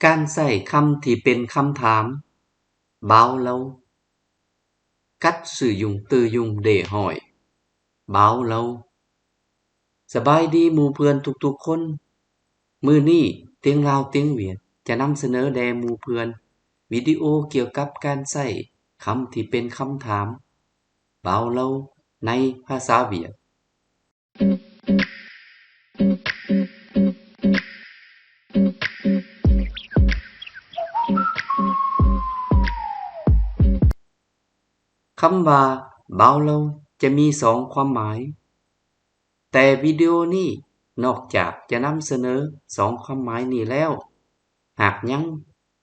ການໃຊ້ຄຳທີ່ເປັນຄຳຖາມ, ບ່າວເລົາ. ກັດຊື່ຍຸງຕື້ຍຸງເດຫອຍ, ບ່າວເລົາ. ສະບາຍດີໝູ່ເພື່ອນທຸກໆຄົນ. ມື້ນີ້ຕຽງລາວຕຽງຫວຽດຈະນຳສະເໜີແດ່ໝູ່ເພື່ອນ ວິດີໂອກ່ຽວກັບການໃຊ້ຄຳທີ່ເປັນຄຳຖາມ, ບ່າວເລົາ ໃນພາສາຫວຽດ. ຄຳວ່າ ບ່າວເລົາ ຈະມີສອງຄວາມໝາຍ, ແຕ່ວິດີໂອນີ້ນອກຈາກຈະນຳສະເໜີສອງຄວາມໝາຍນີ້ແລ້ວ, ຫາກຍັງ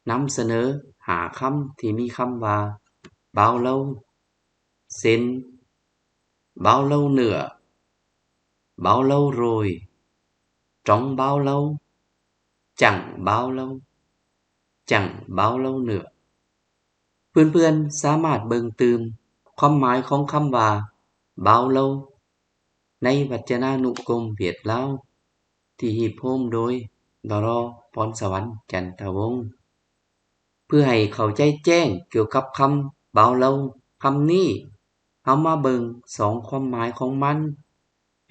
ນຳສະເໜີຫ້າຄຳທີ່ມີຄຳວ່າ ບ່າວເລົາ, ເຊັ່ນ ບ່າວເລົາເນື້ອ, ບ່າວເລົາໂຣຍ, ຈອງບ່າວເລົາ, ຈັງບ່າວເລົາ, ຈັງບ່າວເລົາເນື້ອ. ເພື່ອນໆສາມາດເບິ່ງຕື່ມຄວາມໝາຍຂອງຄຳວ່າ ບ່າວເລົາ ໃນວັດຈະນານຸກົມຫວຽດລາວ ທີ່ຮີບໂຮມໂດຍ ດຣ ພອນສະຫວັນ ຈັນທະວົງ. ເພື່ອໃຫ້ເຂົ້າໃຈແຈ້ງກ່ຽວກັບຄຳ ບ່າວເລົາ ຄຳນີ້, ເຮົາມາເບິ່ງສອງຄວາມໝາຍຂອງມັນ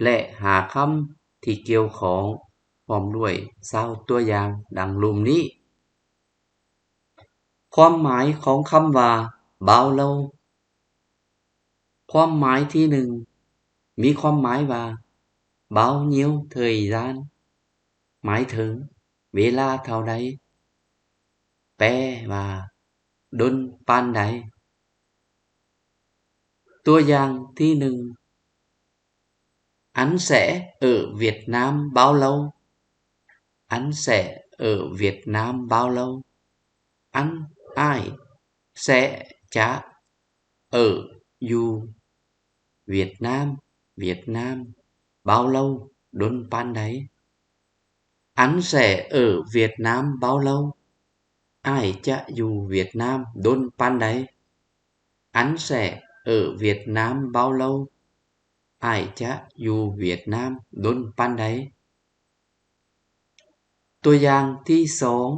ແລະ ຫ້າຄຳທີ່ກ່ຽວຂ້ອງ ພ້ອມດ້ວຍຊາວຕົວຢ່າງດັ່ງລຸ່ມນີ້. ຄວາມໝາຍຂອງຄຳວ່າ ບ່າວເລົາ. ຄວາມໝາຍທີໜຶ່ງ ມີຄວາມໝາຍວ່າ bao nhiêu thời gian, ໝາຍເຖິງເວລາເທົ່າໃດ, ແປວ່າ ດົນປານໃດ. ຕົວຢ່າງທີໜຶ່ງ, Anh sẽ ở Việt Nam bao lâu? Anh sẽ ở Việt Nam bao lâu? Anh, ອ້າຍ, sẽ, ຈະ, ở, ຢູ່, Việt Nam, Việt Nam, bao lâu, ດົນປານໃດ. Anh sẽ ở Việt Nam bao lâu? ອ້າຍຈະຢູ່ຫວຽດນາມດົນປານໃດ? Anh sẽ ở Việt Nam bao lâu? ອ້າຍຈະຢູ່ຫວຽດນາມດົນປານໃດ? ຕົວຢ່າງທີສອງ,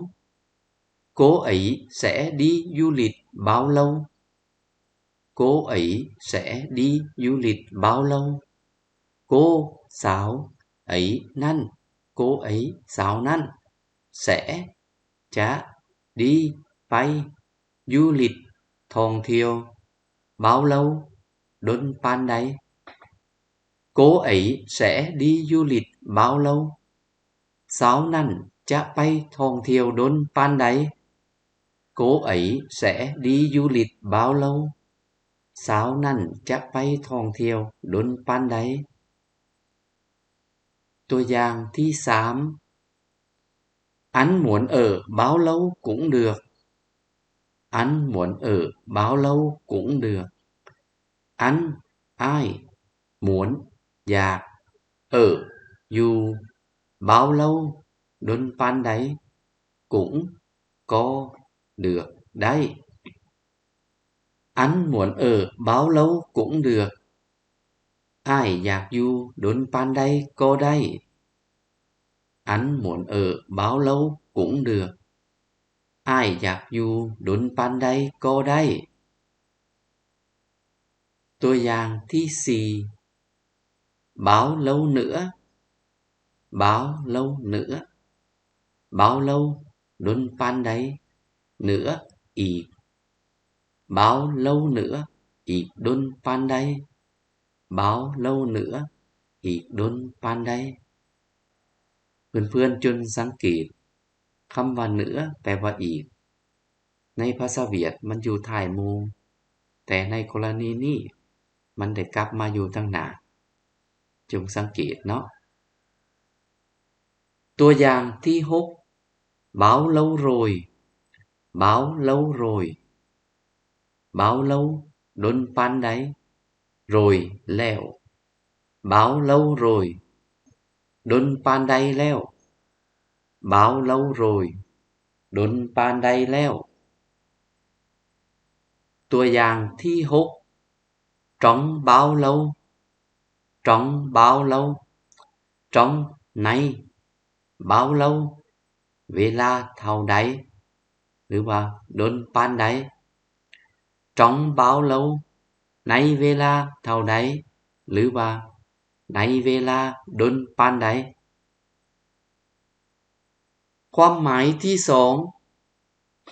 Cô ấy sẽ đi du lịch bao lâu? Cô ấy sẽ đi du lịch bao lâu? Cô, ສາວ, ấy, ນັ້ນ, cô ấy, ສາວນັ້ນ, sẽ, ຈະ, đi, ໄປ, du lịch, ທ່ອງທ່ຽວ, bao lâu, ດົນປານໃດ? Cô ấy sẽ đi du lịch bao lâu? ສາວນັ້ນຈະໄປທ່ອງທ່ຽວດົນປານໃດ? Cô ấy sẽ đi du lịch bao lâu? ສາວນັ້ນຈະໄປທ່ອງທ່ຽວດົນປານໃດ? ຕົວຢ່າງທີສາມ, Anh muốn ở bao lâu cũng được. Anh muốn ở bao lâu cũng được. Anh, ອ້າຍ, muốn, ຢາກ, ở, ຢູ່, bao lâu, ດົນປານໃດ, cũng, ກໍ, được, ໄດ້. Anh muốn ở bao lâu cũng được. ອ້າຍຢາກຢູ່ດົນປານໃດກໍໄດ້. Anh muốn ở bao lâu cũng được. ອ້າຍຢາກຢູ່ດົນປານໃດກໍໄດ້. ຕົວຢ່າງທີສີ່, bao lâu nữa, bao lâu nữa, bao lâu, ດົນປານໃດ, nữa, ອີກ, bao lâu nữa, ອີກດົນປານໃດ, bao lâu nữa, ອີກດົນປານໃດ. ເພື່ອນໆຈົ່ງສັງເກດ, ຄຳວ່າ ເໜືອ ແປວ່າ ອີກ. ໃນພາສາຫວຽດມັນຢູ່ທ້າຍໝູ່, ແຕ່ໃນກໍລະນີນີ້ມັນໄດ້ກັບມາຢູ່ທາງໜ້າ. ຈົ່ງສັງເກດເນາະ. ຕົວຢ່າງທີຫົກ, bao lâu rồi, bao lâu rồi, bao lâu, ດົນປານໃດ, rồi, ແລ້ວ, bao lâu rồi, ດົນປານໃດແລ້ວ, bao lâu rồi, ດົນປານໃດແລ້ວ. ຕົວຢ່າງທີຫົກ, trong bao lâu, trong bao lâu, trong, ໃນ, bao lâu, ເວລາເທົ່າໃດ ຫຼືວ່າດົນປານໃດ. Trong bao lâu, ໃນເວລາເທົ່າໃດ ຫຼືວ່າໃນເວລາດົນປານໃດ. ຄວາມໝາຍທີສອງ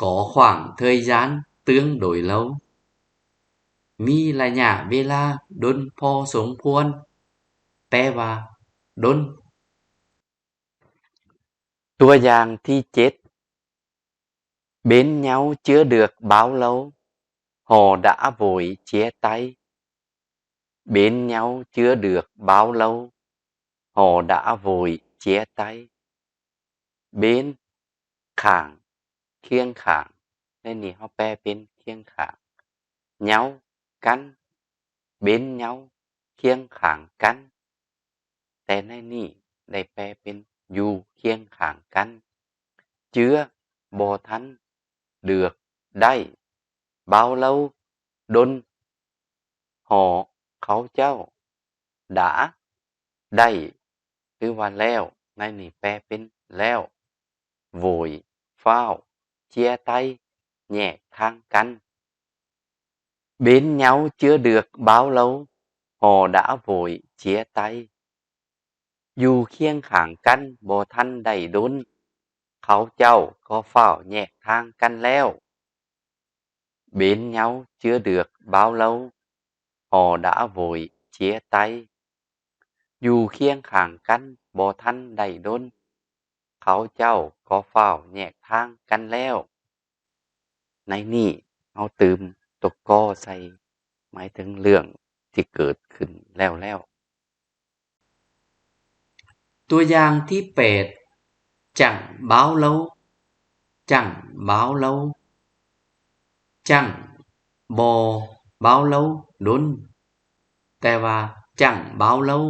có khoảng thời gian tương đối lâu, ມີໄລຍະເວລາດົນພໍສົມຄວນ ແປວ່າດົນ. ຕົວຢ່າງທີເຈັດ Bên nhau chưa được bao lâu, họ đã vội chia tay. Bên nhau chưa được bao lâu, họ đã vội chia tay. Bên, ຂ້າງ, ຄຽງຂ້າງ, ໃນນີ້ເຮົາແປເປັນຄຽງຂ້າງ, ເຫງົາ, ກັນ, bên nhau, ຄຽງຂ້າງກັນ, ແຕ່ໃນນີ້ໄດ້ແປເປັນຢູ່ຄຽງຂ້າງກັນ. Chưa, ບໍ່ທັນ, được, ໄດ້, bao lâu, ດົນ, họ, ເຂົາເຈົ້າ, đã, ໄດ້ ຫຼືວ່າແລ້ວ, ໃນນີ້ແປເປັນແລ້ວ, vội, ຟ້າວ, chia tay, ແຍກທາງກັນ. Bên nhau chưa được bao lâu, họ đã vội chia tay. ຢູ່ຄຽງຂ້າງກັນບໍ່ທັນໄດ້ດົນ, ເຂົາເຈົ້າກໍຟ້າວແຍກທາງກັນແລ້ວ. Bên nhau chưa được bao lâu, họ đã vội chia tay. ຢູ່ຄຽງຂ້າງກັນບໍ່ທັນໄດ້ດົນ, ເຂົາເຈົ້າກໍຟ້າວແຍກທາງກັນແລ້ວ. ໃນນີ້ເຮົາຕື່ມຕົວກໍໃສ່ ໝາຍເຖິງເລື່ອງທີ່ເກີດຂຶ້ນແລ້ວໆ. ຕົວຢ່າງທີແປດ Chẳng bao lâu, chẳng bao lâu, chẳng ບໍ່ bao lâu ດົນ, ແຕ່ວ່າ chẳng bao lâu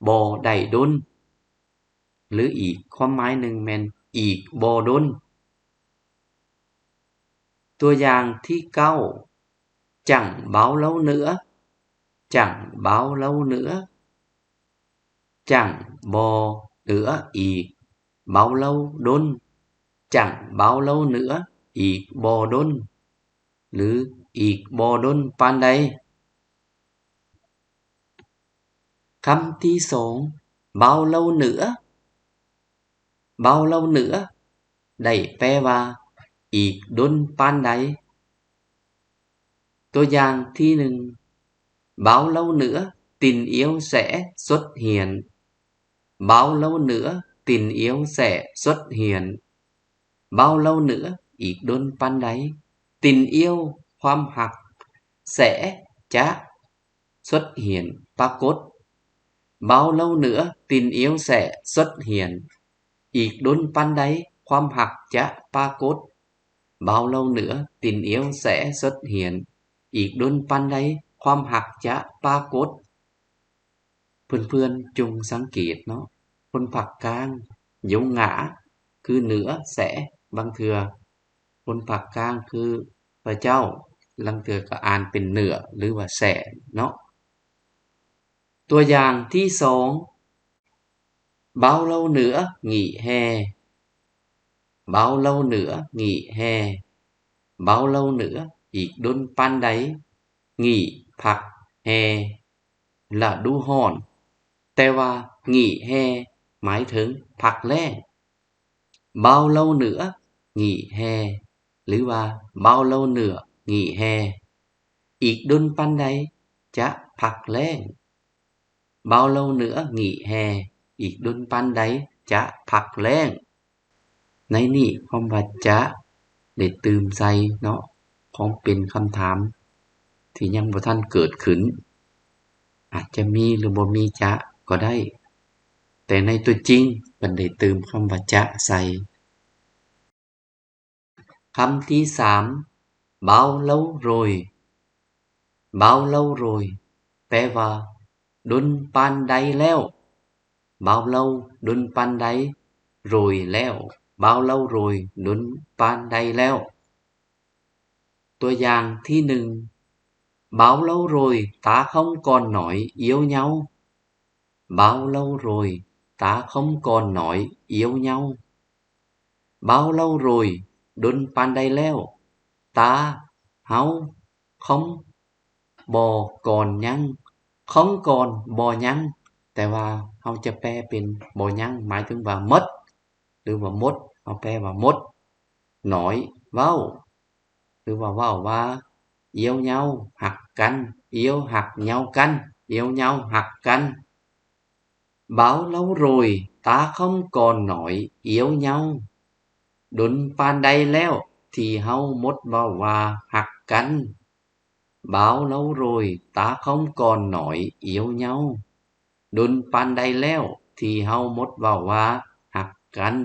ບໍ່ໄດ້ດົນ ຫຼືອີກຄວາມໝາຍໜຶ່ງແມ່ນ ອີກບໍ່ດົນ. ຕົວຢ່າງທີເກົ້າ Chẳng bao lâu nữa, chẳng bao lâu nữa, chẳng ບໍ່ nữa ອີກ bao lâu ດົນ, chẳng bao lâu nữa ອີກບໍ່ດົນ ຫຼື ອີກບໍ່ດົນປານໃດ. ຄຳທີສອງ bao lâu nữa, bao lâu nữa ໄດ້ແປວ່າ ອີກດົນປານໃດ. ຕົວຢ່າງທີໜຶ່ງ Bao lâu nữa tình yêu sẽ xuất hiện? Bao lâu nữa tình yêu sẽ xuất hiện? Bao lâu nữa ອີກດົນປານໃດ? Tình yêu ຄວາມຮັກ sẽ ຈະ xuất hiện ປາກົດ. Bao lâu nữa tình yêu sẽ xuất hiện? ອີກດົນປານໃດ ຄວາມຮັກຈະປາກົດ? Bao lâu nữa tình yêu sẽ xuất hiện? ອີກດົນປານໃດ ຄວາມຮັກຈະປາກົດ? ເພື່ອນໆ ຈົ່ງສັງເກດເນາະ, ຄົນພາກກາງ dấu ngã ຄື nữa sẽ ບາງເທື່ອ ຄົນພາກກາງຄື ພະເຈົ້າ ລາງເທື່ອກໍອ່ານເປັນ nửa ຫຼືວ່າ sẽ ເນາະ. ຕົວຢ່າງທີສອງ Bao lâu nữa nghỉ hè? Bao lâu nữa nghỉ hè? Bao lâu nữa ອີກດົນປານໃດ? Nghỉ ພັກ, hè ລະດູຮ້ອນ, ແຕ່ວ່າ nghỉ hè ໝາຍເຖິງພັກແລ້ງ. Bao lâu nữa nghỉ hè ຫຼືວ່າ bao lâu nữa nghỉ hè ອີກດົນປານໃດຈະພັກແລ້ງ? Bao lâu nữa nghỉ hè ອີກດົນປານໃດຈະພັກແລ້ງ? ໃນນີ້ຄວາມວ່າຈະ ໄດ້ຕື່ມໃສ່ເນາະ ຂອງເປັນຄຳຖາມທີ່ຍັງບໍ່ທັນເກີດຂຶ້ນ, ອາດຈະມີ ຫຼື ບໍ່ມີຈະກໍໄດ້, ແຕ່ໃນຕົວຈິງເພິ່ນໄດ້ຕື່ມຄຳວ່າຈະໃສ່. ຄຳທີສາມ bao lâu rồi? Bao lâu rồi ແປວ່າ ດົນປານໃດແລ້ວ? Bao lâu ດົນປານໃດ? Rồi ແລ້ວ. Bao lâu rồi ດົນປານໃດແລ້ວ? ຕົວຢ່າງທີໜຶ່ງ Bao lâu rồi ta không còn nói yêu nhau? Bao lâu rồi ta không còn nói yêu nhau? Bao lâu rồi? ດົນປານໃດແລ້ວ? Ta, ເຮົາ, không, ບໍ່, còn, ຍັງ, không còn, ບໍ່, ຍັງ. ແຕ່ວ່າເຮົາຈະແປເປັນບໍ່ຍັງ ໝາຍເຖິງວ່າໝົດ ຫຼືວ່າໝົດ ເຮົາແປວ່າໝົດ. Nói, ເວົ້າ ຫຼືວ່າເວົ້າວ່າ Yêu nhau, ຮັກກັນ, yêu, ຮັກ, nhau, ກັນ, yêu nhau, ຮັກກັນ. Bao lâu rồi ta không còn nói yêu nhau? ດົນປານໃດແລ້ວທີ່ເຮົາໝົດເວົ້າວ່າຮັກກັນ? Bao lâu rồi ta không còn nói yêu nhau? ດົນປານໃດແລ້ວທີ່ເຮົາໝົດເວົ້າວ່າຮັກກັນ?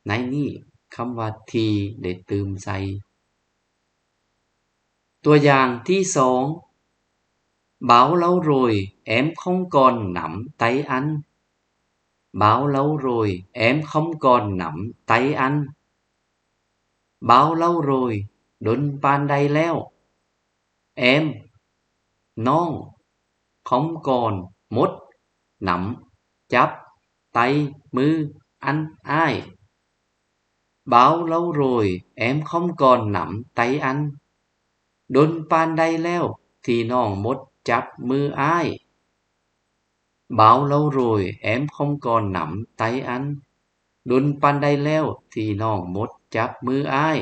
ໃນນີ້ຄຳວ່າ thì ໄດ້ຕື່ມໃສ່. ຕົວຢ່າງທີສອງ Bao lâu rồi em không còn nắm tay anh? Bao lâu rồi em không còn nắm tay anh? Bao lâu rồi ດົນປານໃດແລ້ວ? Em ນ້ອງ không còn ໝົດ nắm ຈັບ tay ມື anh ອ້າຍ. Bao lâu rồi em không còn nắm tay anh? ດົນປານໃດແລ້ວທີ່ນ້ອງໝົດຈັບມືອ້າຍ? Bao lâu rồi em không còn nắm tay anh? ດົນປານໃດແລ້ວທີ່ນ້ອງໝົດຈັບມືອ້າຍ?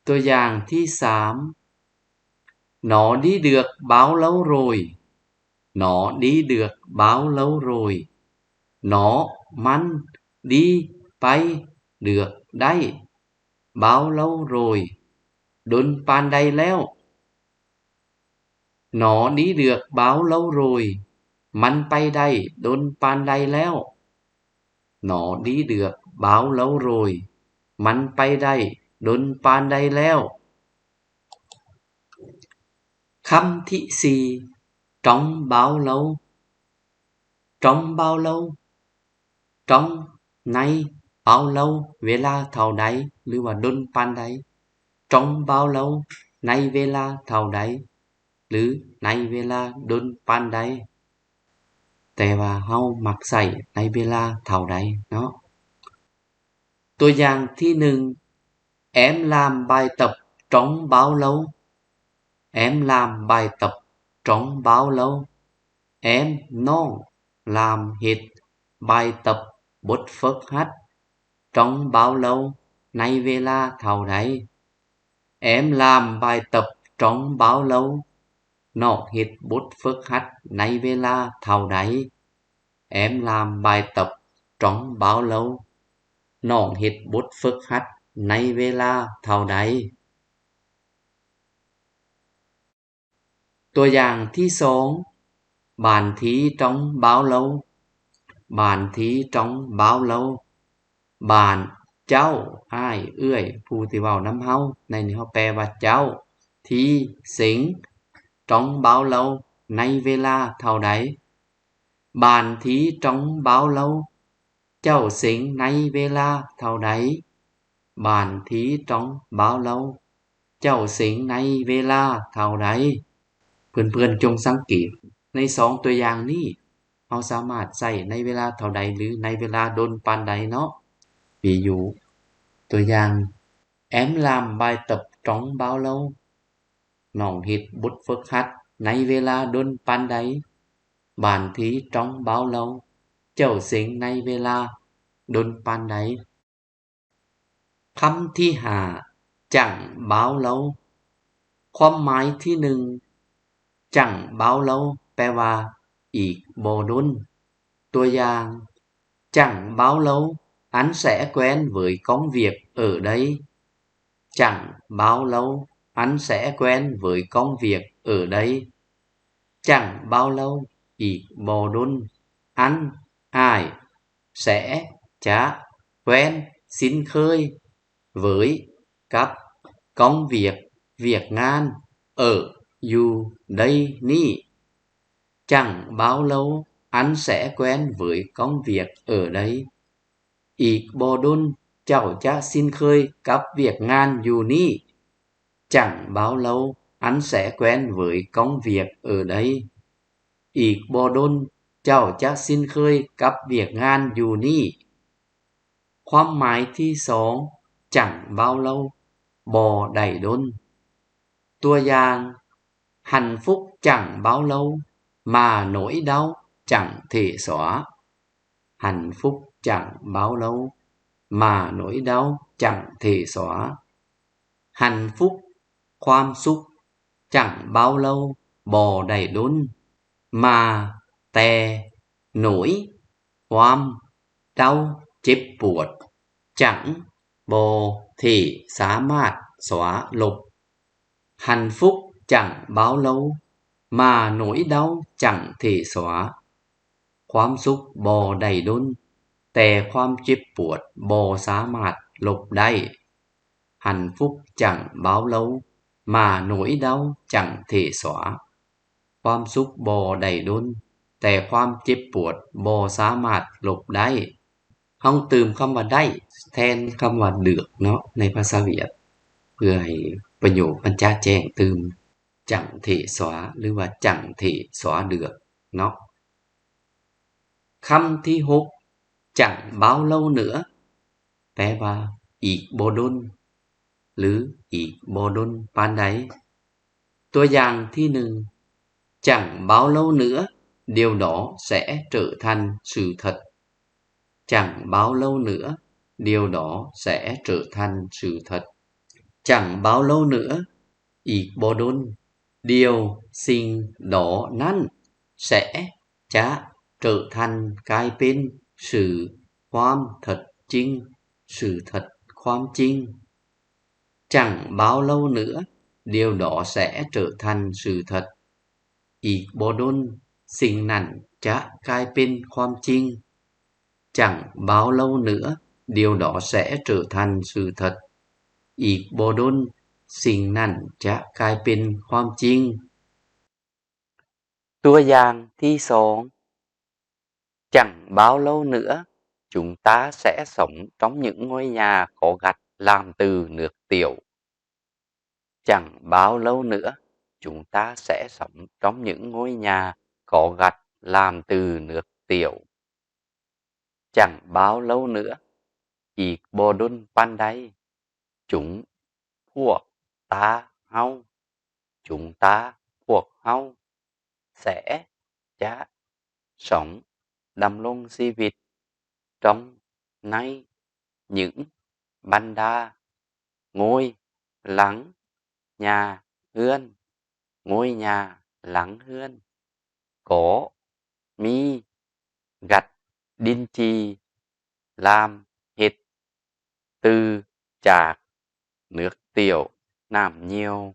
ຕົວຢ່າງທີສາມ Nó đi được bao lâu rồi? Nó đi được bao lâu rồi? Nó ມັນ đi ໄປ được ໄດ້ bao lâu rồi ດົນປານໃດແລ້ວ? Nó đi được bao lâu rồi? ມັນໄປໄດ້ດົນປານໃດແລ້ວ? Nó đi được bao lâu rồi? ມັນໄປໄດ້ດົນປານໃດແລ້ວ? ຄຳທີສີ່ Trong bao lâu? Trong bao lâu? Trong ໃນ bao lâu ເວລາເທົ່າໃດ ຫຼືວ່າດົນປານໃດ. Trong bao lâu ໃນເວລາເທົ່າໃດ ຫຼືໃນເວລາດົນປານໃດ. ແຕ່ວ່າເຮົາມັກໃຊ້ໃນເວລາເທົ່າໃດເນາະ. ຕົວຢ່າງທີໜຶ່ງ Em làm bài tập trong bao lâu? Em làm bài tập trong bao lâu? Em ນ້ອງ làm ເຮັດ bài tập ບົດຝຶກຫັດ trong bao lâu ໃນເວລາເທົ່າໃດ? Em làm bài tập trong bao lâu? ນ້ອງເຮັດບົດຝຶກຫັດໃນເວລາເທົ່າໃດ? Em làm bài tập trong bao lâu? ນ້ອງເຮັດບົດຝຶກຫັດໃນເວລາເທົ່າໃດ? ຕົວຢ່າງທີສອງ Bạn Thí trong bao lâu? Bạn Thí trong bao lâu? Bạn ເຈົ້າ ອ້າຍ ເອື້ອຍ ຜູ້ທີ່ເວົ້ານຳເຮົາ ໃນນີ້ເຮົາແປວ່າເຈົ້າ Thí ເສັງ trong bao lâu ໃນເວລາເທົ່າໃດ? Bạn Thí trong bao lâu? ເຈົ້າເສັງໃນເວລາເທົ່າໃດ? Bạn Thí trong bao lâu? ເຈົ້າເສັງໃນເວລາເທົ່າໃດ? ເພື່ອນໆ ຈົ່ງສັງເກດ ໃນສອງຕົວຢ່າງນີ້ ເຮົາສາມາດໃຊ້ໃນເວລາເທົ່າໃດ ຫຼື ໃນເວລາດົນປານໃດເນາະ. ມີຢູ່ ຕົວຢ່າງ Em làm bài tập trong bao lâu? ນ້ອງເຮັດບົດຝຶກຫັດໃນເວລາດົນປານໃດ? Bạn Thí trong bao lâu? ເຈົ້າເສັງໃນເວລາດົນປານໃດ? ຄຳທີຫ້າ Chẳng bao lâu. ຄວາມໝາຍທີໜຶ່ງ Chẳng bao lâu ແປວ່າ ອີກບໍ່ດົນ. ຕົວຢ່າງ Chẳng bao lâu anh sẽ quen với công việc ở đây? Chẳng bao lâu anh sẽ quen với công việc ở đây? Chẳng bao lâu ອີກບໍ່ດົນ Anh ອ້າຍ Sẽ ຈະ Quen ຊິນເຄີຍ Với ກັບ Công việc ວຽກງານ Ở ຢູ່ Đây ນີ້. Chẳng bao lâu anh sẽ quen với công việc ở đây. ອີກບໍ່ດົນເຈົ້າຈະຊິນເຄີຍກັບວຽກງານຢູ່ນີ້. Chẳng bao lâu anh sẽ quen với công việc ở đây. ອີກບໍ່ດົນເຈົ້າຈະຊິນເຄີຍກັບວຽກງານຢູ່ນີ້. ຄວາມໝາຍທີສອງ ຈັ່ງບ່າວເລົາບໍ່ໄດ້ດົນ. ຕົວຢ່າງ, Hạnh phúc chẳng bao lâu mà nỗi đau chẳng thể xóa. Hạnh phúc chẳng bao lâu mà nỗi đau chẳng thể xóa. Hạnh phúc, ຄວາມສຸກ, chẳng bao lâu ບໍ່ໄດ້ດົນ, mà ແຕ່, nỗi ຄວາມ, đau ເຈັບປວດ, chẳng ບໍ່, thể ສາມາດ, xóa ລົບ. Hạnh phúc chẳng bao lâu mà nỗi đau chẳng thể xóa. ຄວາມສຸກບໍ່ໄດ້ດົນ, ແຕ່ຄວາມເຈັບປວດບໍ່ສາມາດລົບໄດ້. Hạnh phúc chẳng bao lâu mà nỗi đau chẳng thể xóa. ຄວາມສຸກບໍ່ໄດ້ດົນ, ແຕ່ຄວາມເຈັບປວດບໍ່ສາມາດລົບໄດ້. ເຮົາຕື່ມຄຳວ່າໄດ້ ແທນຄຳວ່າເລືອກເນາະ ໃນພາສາຫວຽດ ເພື່ອໃຫ້ປະໂຫຍກມັນຈະແຈ້ງຕື່ມ chẳng thể xóa ຫຼືວ່າ chẳng thể xóa được ເນາະ. ຄຳທີຫົກ chẳng bao lâu nữa ແປວ່າ ອີກບໍ່ດົນ ຫຼື ອີກບໍ່ດົນປານໃດ. ຕົວຢ່າງທີໜຶ່ງ Chẳng bao lâu nữa, điều đó sẽ trở thành sự thật. Chẳng bao lâu nữa, điều đó sẽ trở thành sự thật. Chẳng bao lâu nữa, ອີກບໍ່ດົນ, điều ສິ່ງ, đó ນັ້ນ, sẽ ຈະ, trở thành ກາຍເປັນ, sự ຄວາມ, thật ຈິງ, sự thật ຄວາມຈິງ. Chẳng bao lâu nữa, điều đó sẽ trở thành sự thật. ອີກບໍ່ດົນ, ສິ່ງນັ້ນຈະກາຍເປັນຄວາມຈິງ. Chẳng bao lâu nữa, điều đó sẽ trở thành sự thật. ອີກບໍ່ດົນ, ສິ່ງນັ້ນຈະກາຍເປັນຄວາມຈິງ. ຕົວຢ່າງທີສອງ Chẳng bao lâu nữa, chúng ta sẽ sống trong những ngôi nhà có gạch làm từ nước tiểu. Chẳng bao lâu nữa, chúng ta sẽ sống trong những ngôi nhà có gạch làm từ nước tiểu. Chẳng bao lâu nữa, ອີກບໍ່ດົນປານໃດ, chúng ພວກ, ta ເຮົາ, chúng ta ພວກເຮົາ, sẽ ຈະ, sống ດຳລົງຊີວິດ, trong ໃນ, những ບັນດາ, ngôi ຫຼັງ, nhà ເຮືອນ, ngôi nhà ຫຼັງເຮືອນ, có ມີ, gạch ດິນຈີ່, làm ເຮັດ, từ ຈາກ, nước tiểu ນ້ຳຍ່ຽວ.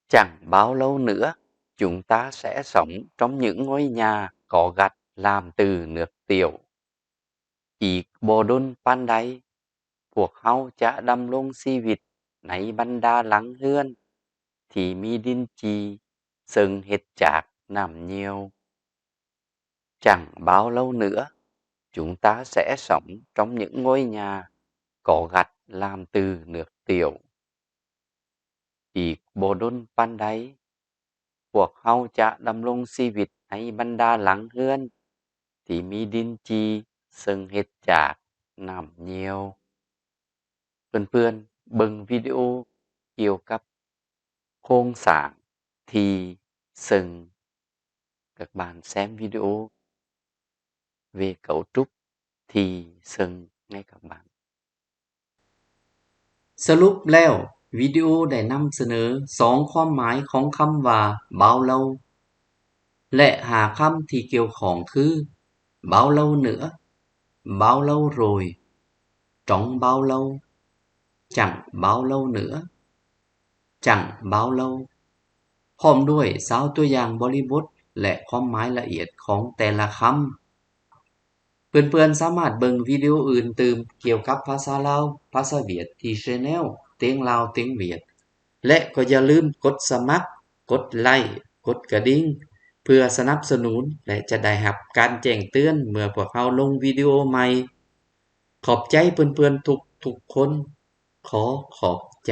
Chẳng bao lâu nữa, chúng ta sẽ sống trong những ngôi nhà có gạch làm từ nước tiểu. ອີກບໍ່ດົນປານໃດ, ພວກເຮົາຈະດຳລົງຊີວິດໃນບັນດາຫຼັງເຮືອນທີ່ມີດິນຈີ່ເຊິ່ງເຮັດຈາກນ້ຳຍ່ຽວ. Chẳng bao lâu nữa, chúng ta sẽ sống trong những ngôi nhà có gạch làm từ nước tiểu. ອີກບໍ່ດົນປານໃດ, ພວກເຮົາຈະດຳລົງຊີວິດໃນບັນດາຫຼັງເຮືອນທີ່ມີດິນຈີ່ເຊິ່ງເຮັດຈາກນ້ຳຍ່ຽວ. ເພື່ອນໆ ເບິ່ງວິດີໂອກ່ຽວກັບໂຄງສ້າງທີ່ເຊິ່ງ Các bạn xem video về cấu trúc thì sừng ngay các bạn. ສະຫຼຸບແລ້ວ, ວິດີໂອໄດ້ນຳສະເໜີສອງຄວາມໝາຍຂອງຄຳວ່າ bao lâu ແລະ ຫ້າຄຳທີ່ກ່ຽວຂ້ອງຄື bao lâu nữa, bao lâu rồi, trong bao lâu, chẳng bao lâu nữa, chẳng bao lâu, ພ້ອມດ້ວຍຊາວຕົວຢ່າງບໍລິບົດ ແລະ ຄວາມໝາຍລະອຽດຂອງແຕ່ລະຄຳ. ເພື່ອນໆ ສາມາດເບິ່ງວິດີໂອອື່ນຕື່ມກ່ຽວກັບພາສາລາວ, ພາສາຫວຽດ ທີ່ channel ຕຽງລາວຕຽງຫວຽດ ແລະ ກໍຢ່າລືມກົດສະໝັກ, ກົດໄລ້, ກົດກະດິ່ງ ເພື່ອສະໜັບສະໜູນ ແລະ ຈະໄດ້ຮັບການແຈ້ງເຕືອນເມື່ອພວກເຮົາລົງວິດີໂອໃໝ່. ຂອບໃຈເພື່ອນໆ ທຸກໆຄົນ. ຂໍຂອບໃຈ.